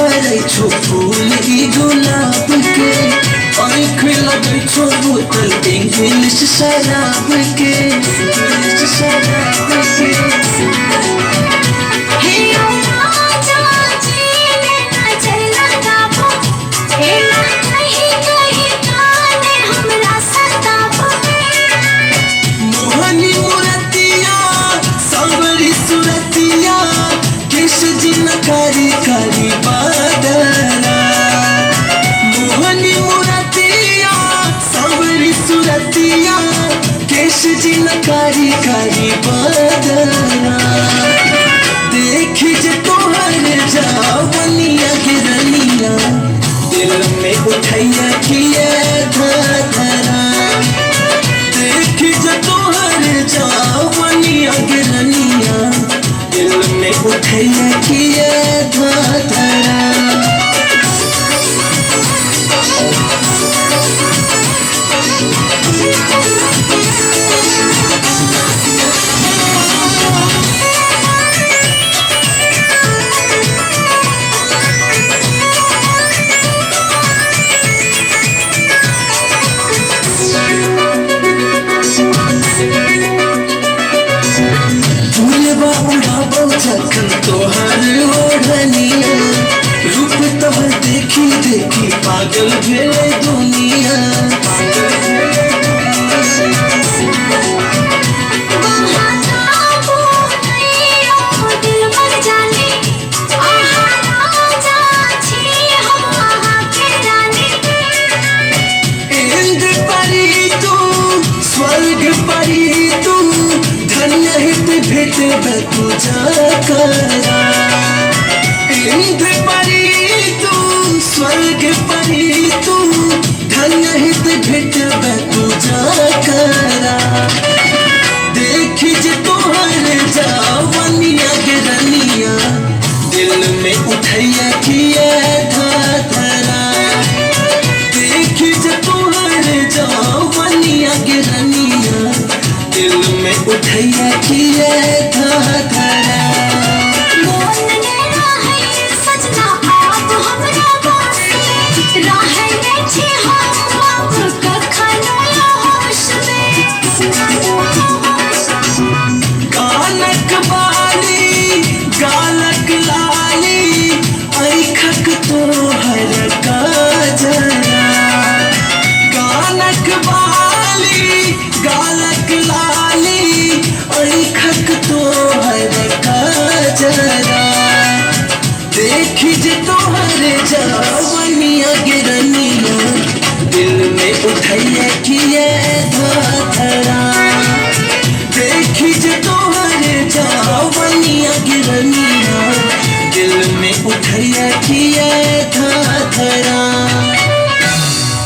फरै छो फूल ई गुलाब के, आँख लगै छो बोतल इंग्लिश शराब के, इंग्लिश शराब के। हे ओ राजा जी लेना चला गाबो, हे ना कहीं कहीं काने हमरा सताबो। मोहनी मुरतिया सांवरी सुरतिया, केश जिन कारी कारी बादरा। मोहनी मुरतिया सांवरी सुरतिया, केश जिन कारी कारी बादरा। देखी जे तोहर जावनिया गिरनिया, दिल में उठैया किया धरा। देखी जे तोहर जावनिया गिरनिया, दिल में उठैया किया धरा। फूलबा उड़ाबो जखन तोहर ओढ़निया, रूप तोहर देखी देखी पागल भेलै दुनिया। पागल भेलै बहाना नैयो दिल मर जाने, आहा राजा छी हम अहाँ के रानी। इंद्र परी तू स्वर्ग परी तू, धन्य हित भेटबे तू जकरा। इंद्र परी तू स्वर्ग परी तू, धन्य हित भेटबे तू जकरा। देखी जे तोहर जावनिया गिरनिया, दिल में उठैया किया धरा। देखी जे तोहर जावनिया गिरनिया, दिल में उठैया किया